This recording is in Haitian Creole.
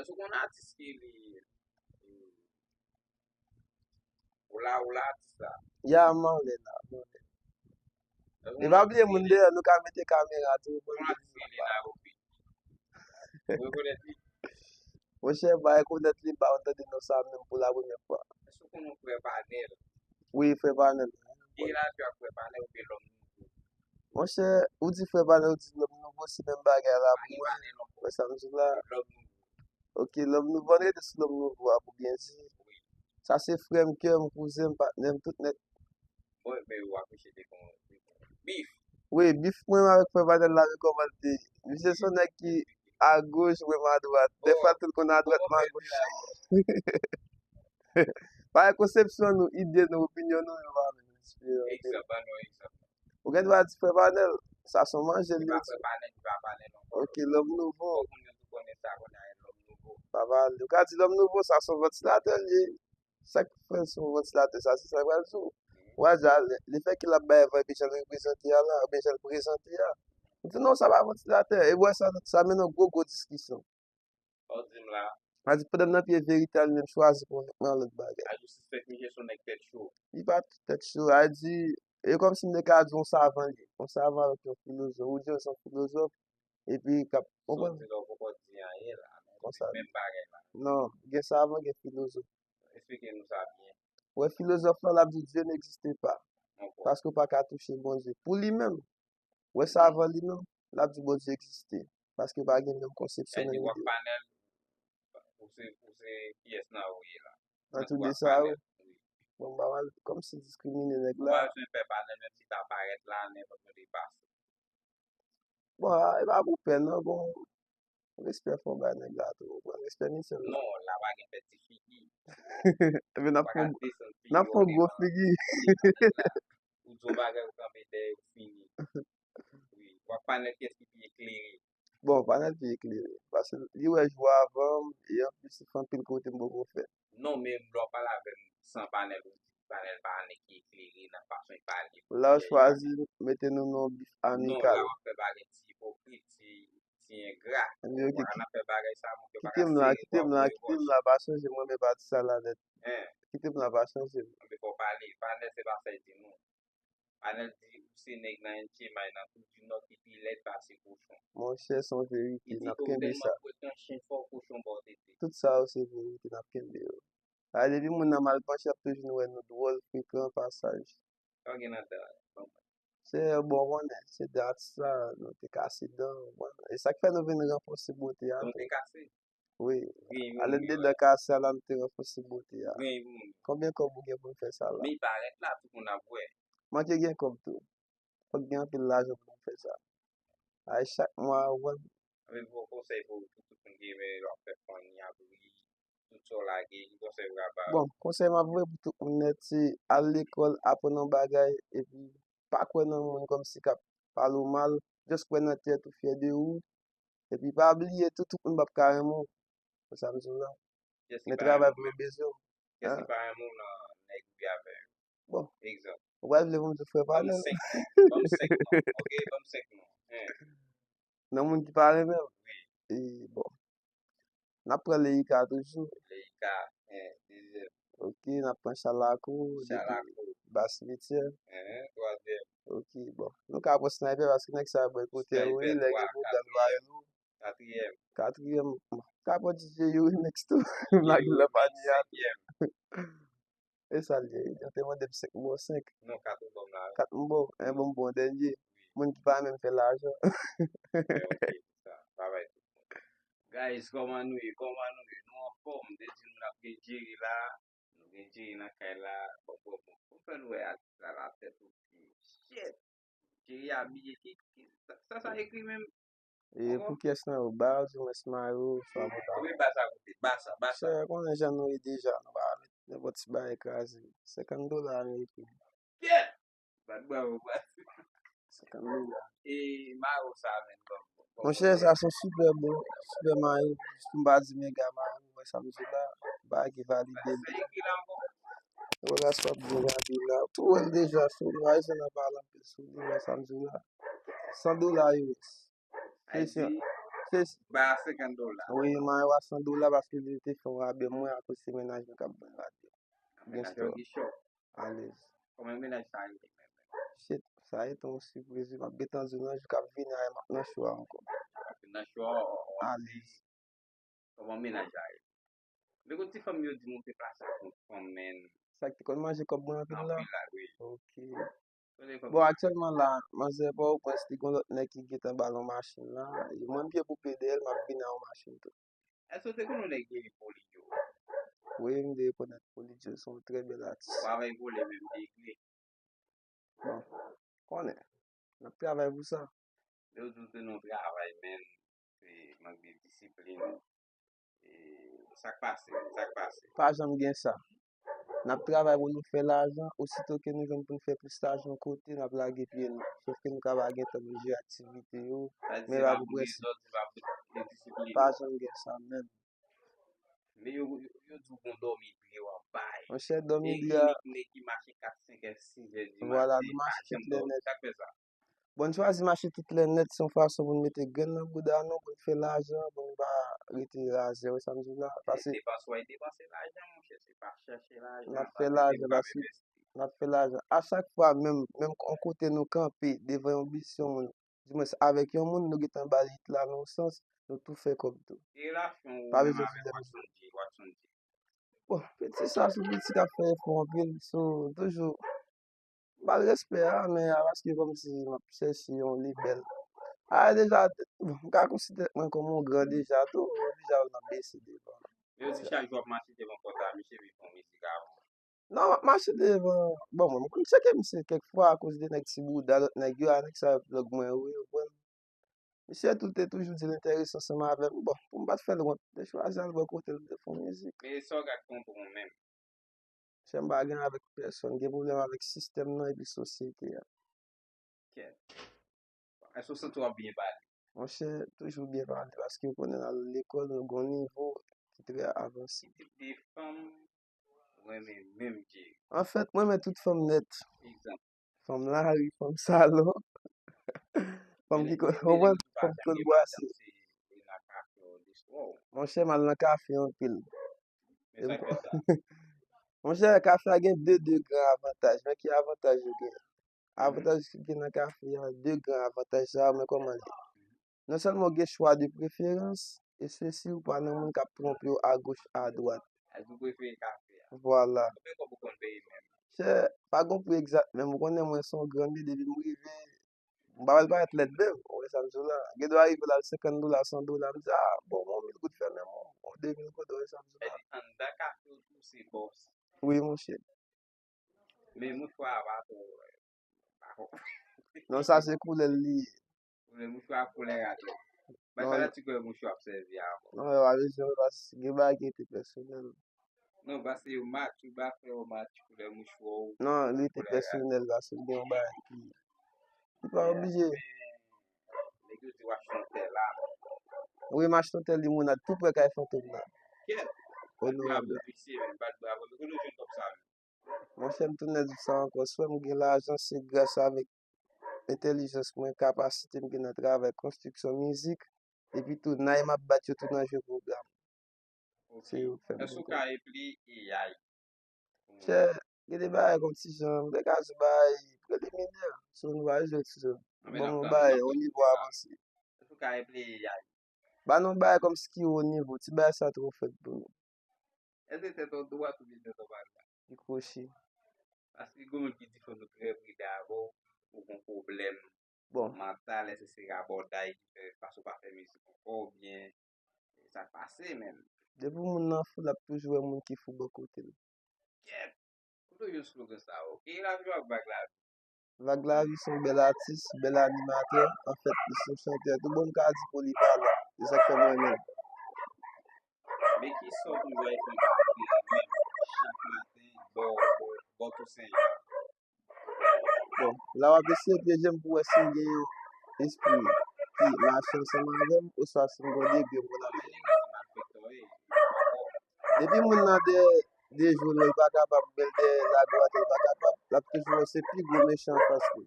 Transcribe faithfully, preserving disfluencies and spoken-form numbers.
Èske w konn atis ki li Ola Ola atis la? Ya, m anlè la, m anlè. E pa bliye moun deyò, nou ka mete kamera tou. Bon, atis li la, opi. Ou rekonèt li? Monchè, m pa rekonèt li, m pa konn tande non sa menm pou la premyè fwa. Èske w konn yon frè Panèl? Wi, frè Panèl. Ki relasyon ak frè Panèl oubyen lòm nouvo? Monchè, ou di frè Panèl, ou di lòm nouvo, se menm bagay la pou mwen. Frè Samson la. Lòm nouvo. Ok, lòm nouvo, ann rete sou lòm nouvo a pou byen di. Sa se frè m, kè m, kouzen m, patnè m, tout nèt. Mwen, men w apreche te kon bif. Wi, bif mwen avèk frè Panèl la, men kòman l te ye. Misye se yon nèg ki agoch, mwen m adwat. Dèfwa, tou l konn adwat, m agoch. Paske konsepsyon nou, ide nou, opinyon nou, yo pa menm. Egzanp, ban nou egzanp. Ou gen dwa di frè Panèl, sa se yon manje li. Se pa frè Panèl, se pa Panèl ankò. Ok, lòm nouvo. Tout moun yo tou konnen sa, konnen lòm nouvo. Pa pale. Ou ka di lòm nouvo, sa se yon vantilatè li ye. Sa k fè l se yon vantilatè, sa se sa k pral di w. Ou a di a, lè, lefètke l ap bay van epi jan l reprezante a la, oubyen jan l prezante a. Ou di non, sa pa vantilatè. E w wè sa, sa mennen yon gwo, gwo diskisyon. Sa w di m la. Sa di, pandan m nan pye verite a, li menm chwazi pou yon lòt bagay. Sa di w sispèk misye se yon nèg tèt cho. Li pa tèt cho. Sa di, e kòmsi m te ka di yon savan li ye. Yon savan avèk yon filozòf. Ou di se yon filozòf. Epi, k ap, konprann? Sa w di la, ou poko di anyen la. Konsa. Menm bagay la. Non, gen savan, gen filozòf. Esplike nou sa byen. Wè, filozòf la, l ap di Dieu n'existe pas. Paske w pa ka touche Bondye. Pou li menm, wè savan li menm, l ap di Bondye egziste. Paske pa gen menm konsepsyon nan ide. Sa di w ap panèl, ou se, ou se kiyès nan ou ye la? Nan tou de sa yo. Wi. Bon, m pa pral kòmsi diskrimine nèg la. Ou pa bezwen pè panèl, menm si ta parèt la, nenpòt kote pase. Bon, a, e pa pou pè non, bon, respè fò bay nèg la tou, ou konprann, respè misye la. Non, la pa gen fè ti figi. Epi n ap fè, n ap fè gwo figi. Ou di yon bagay, ou kanpe dèyè, ou fini. Wi, w ap panèl kiyès ki pi eklere. Bon, panèl pi eklere. Paske li wè jou avan m, e anplis li fè anpil kote m poko fè. Non, men lè w pale avè m san panèl, ou di panèl pa nèg ki eklere nan fason l pale. La w chwazi mete nou nan yon bif amikal. Non, la w ap fè bagay ti ipokrit, ti, ti engra. Ou konprann, n ap fè bagay sa, moun yo pa ka sere. Kite m la, kite m la, kite m la, pa chanje, mwen menm pa di sa la nèt. Kite m la, pa chanje. Anben fò w pale, panèl se pa sa l di nou. Panèl di ou se nèg nan N J M I nan tou di nò ki pi lèd pase kochon. Monchè, se yon verite, n ap kenbe sa. Li di tou ou tèlman pwetans chen fò kochon ba w tete. Tout sa yo se verite, n ap kenbe yo. A, depi moun nan mal panche, y ap toujou wè nou dwòl, frekan, pasaj. Sa w gen nan dan an? Se bon, konnen, se dan atis la, nou te kase dan, bon. E sa k fè nou vin ranfòse bote a tou. Nou te kase? Wi. Alèd de dan kase a la, nou te ranfòse bote a. Konbyen kòb ou gen pou n fè sa la? Men parèt la, tout moun ap wè. Manke gen kòb tou. Fòk gen anpil lajan pou nou fè sa. Ay, chak mwa, ou konn. Anben, bon konsèy pou, pou tout moun ki renmen w ap fè fanmi a bri, tout sa w lage, ki konsèy ou ka ba yo? Bon, konsèy m ap voye pou tout moun nèt, se al lekòl, aprann yon bagay, epi pa kwè nan moun kòmsi k ap pale w mal, just kwè nan tèt ou, fyè de ou, epi pa bliye tou, tout moun p ap ka renmen w. Se sa m di w la. Men travay pou yo bezwen w. Kiyès ki pa renmen w nan nèg ou ye avè yo? Bon. Egzanp. Ou pral vle pou m di frè Panèl? Ban m senk non. Ban m senk non. Ok, ban m senk non. Nan moun ki pa renmen m? Wi. E, bon. N ap pran Leika toujou. Leika, dezyèm. Ok, n ap pran Chalako, depi Ba Simityè. Twazyèm. Ok, bon. Nou ka pran Sniper paske nèg sa yo bòy kote yo ye, lè gen pwoblèm, yo rele nou. Katriyèm. Katriyèm, bon, ka pran D J Youri Mix tou. M lage l nan panye a tou. Senkyèm. E sa l ye? Yo te mande m senk, m ba w senk. Non, kat ou ban m la. Kat m ba w, en, bon, m ba w dènye. Wi. Moun ki pa menm fè lajan. Ok, ok, sa, travay tou. Guys, kòman nou ye? Kòman nou ye? Nou anfòm? M te di nou n ap gen Jerry la. Nou gen Jerry nan kay la. Bon, bon, bon. Bon, fè nou wè atis la, la tèt ou. Shit! Jerry abiye ki, ki, sa, sa, sa ekri menm? E pou kiyès nan yo? Ba yo, di mwen si Mayo, sa mwen ta. Konbyen ba sa koute? Ba sa, ba sa. Monchè, konnen jan nou ye deja, nou pa met nenpòt ti bagay kraze. Senkant dola ameriken. Kèt! Bat bravo, bat. Senkant dola. E mayo sa menm, bon, bon. Monchè, sa se yon sipè bon, sipè mayo. Jis pou m pa di mega mayo, wè sa m di la, bagay ki valide li. Sa ekri la ankò? Wè sa ap gen gade la. Tou wè l deja sou li, pa bezwen nan pale anpil sou li, wè sa m di la. San dola U S. Ayiti, Ba senkant dola. Wi, m a yo a san dola paske li te fè yon rabè mwen akoz se mennaj mwen k ap vann radyo. Gen Mennaj yo gen chòp. Alèz. Kòman mennaj sa rele menm? Shit, sa rete yon sipriz wi. M ap gentan di w nan jou k ap vini a, m ap nan cho a ankò. Nan cho a, w ap di Alèz. Kòman mennaj la rele? Men kot ti fanm yo di m ou te plase ak yon fanm, men Sa k te konn manje kòb mwen anpil la? Anpil la, wi. Ok. Kote fanm Bon, aktyèlman la, manzè Pòtoprens, li gen lòt nèg ki gentan ba l yon machin la. Li mwen pye pou pye dèyè l, m ap vini a yon machin tou. Èske w te konn yon nèg rele Polidjo? Wi, m te rekonèt Polidjo, se yon trè bèl atis. Travay vole menm degre. Bon, konnen. N ap travay pou sa. Lè yo di w te nan yon travay, men, se mank de disiplin. E sa k pase, sa k pase. Pa janm gen sa. N ap travay pou nou fè lajan, osito ke nou jwenn pou n fè plis lajan yon kote, n ap lage pye nou. Sof ke nou ka pa gen tan pou n jere aktivite yo. Sa di Men se pa pa pou pou prese. Dezòd, se pa pou endisiplin. Pa janm gen sa menm. Men yo, yo, yo di w gon dòmi dre w ap bay. Monchè, dòmi E dre a, gen nèg ki mache kat, senk è, sis è di vwala, maten, nou mache tout lè nèt. Sa k fè sa? Bon, n chwazi mache tout lè nèt, se yon fason pou n mete grenn nan bouda nou, pou n fè lajan, pou n pa rete razè, ou sa m di w la. Paske Depanse w ap depanse lajan, monchè, se pa chèche lajan. N ap fè lajan, paske n ap fè lajan. A chak fwa, menm, menm yon kote nou kanpe devan yon bis yon moun, dimwens avèk yon moun, nou gentan ba l it la nan yon sans, nou tou fè kòb tou. Ki relasyon ou Pa menm bezwen avèk fidèl. Watson G? Watson G. Bon, piti sa, se yon piti k ap fè efò anpil, so, toujou, m ba l respè a, men a paske kòmsi m ap chèche yon lebèl. A, deja, bon, m ka konsidere mwen kòm yon gran deja tou, m deja nan B C devan. Yo di chak jou w ap mache devan pòt a, misye vin fè yon mizik avè w. Non, m ap mache devan. Bon, mwen, m konn tcheke misye kèk fwa akoz de nèg ti bouda, lòt nèg yo, a nèg sa yo vlòg mwen, wi, ou konprann. Misye tou te toujou di l enterese ansanm avè m. Bon, pou m pa t fè l wont, m te chwazi al bò kote l, m te fè yon mizik. Men sa w gad konprann menm. Chè m pa gen avèk pèsonn, gen pwoblèm avèk sistèm nan epi sosyete a. Kèt. Èske w santi w ap byen pale? Monchè, toujou byen pale, paske ou konnen n al lekòl, nou gen yon nivo ki trè avanse. Ki tip de fanm ou renmen menm, Jerry? Anfèt, mwen renmen tout fanm nèt. Egzanp. Fanm lari, fanm salon. Fanm ki konn, konprann, fanm ki konn bwase. Monchè, m al nan kafe anpil. Men sa k fè sa? Monchè, kafe a gen de, de gran avantaj. Men ki avantaj yo gen? Avantaj ki gen nan kafe a, de gran avantaj sa yo, men kòman li ye? Non sèlman w gen chwa de preferans, e se si w pa nan moun k ap twonpe w agoch, adwat. Èske w prefere kafe a? Vwala. Konbyen kòb ou konn peye menm? Chè, pa gon pri egzak, men ou konnen mwen se yon grann li, depi m rive, m pa wè l parèt lèd menm, ou wè sa m di w la. Gen dwa rive la, senkant dola, san dola, m di, a, bon, yon mil goud fè menm, yon de mil goud, ou wè sa m di w la. Èske anndan kafe w tou se bòs? Wi, monchè. Men mouchwa a pa twò, pa twò. Non, sa se koulè l li ye. Koulè mouchwa a koulè radòt. Bay Non, fanatik yo mouchwa ap sèvi a bon. Non, yo pa bezwen, paske gen bagay ki rete pèsonèl. Non, paske yo match, ou ba fè yo match koulè mouchwa ou. Non, li rete pèsonèl, paske gen yon bagay ki, ki pa oblije. Nèg yo di w ap chante la. Wi, m ap chante limonad tou prè kay Fantom nan. Kèt. Onorab Bravo, la. Visye, men bat bravo. Men kote w jwenn kòb sa menm? Monchè, m tou nèt di sa ankò. Swè m gen lajan, se gras avèk entèlijans mwen, kapasite m gen nan travay konstriksyon mizik, epi tou, nay m ap bat yo tou nan jwe pwogram. Se yo k fè m Èske w kontan. ka eple A I? Chè, gen de bagay kòm ti jan, m te ka di w bagay preliminè, so nou pa bezwen ti jan. Anben, Bon, n ap yon tann, bagay, n ap yon tann nivo sa. Avanse. Èske w ka eple A I? Ba nou bagay kòm si ki wo nivo, ti bagay sa twò fèt pou nou. Èske tèt ou dwat oubyen tèt ou pa dwat? Li kwochi. Paske gen moun ki di fò nou trè pridan avè w, ou gon pwoblèm Bon, mantal, èske se rabòday ki fè, paske w pa fè mizik ankò, oubyen sa k pase menm? Depi moun nan fou, l ap toujou wè moun ki fou bò kote l. Kèt! Kote w jwenn slogan sa yo? Ki relasyon ak Vag Lavi? Vag Lavi se yon bèl atis, bèl animatè, anfèt, li se yon chantè tou bon, m ka di polivalan. Se sa k fè m renmen l. Men ki sa w toujou ap fè menm chak maten bò, bò, bò Tousen an? Bon, la w ap eseye pye je m pou wè si m gen yon espri ki mache ansanm avè m, oswa si m gen yon degre m konn ap. Depi moun nan de, de jou lè l pa kapab, bèl dèyè lagwat, l pa kapab, l ap toujou wè se pi gwo mechan anfas li.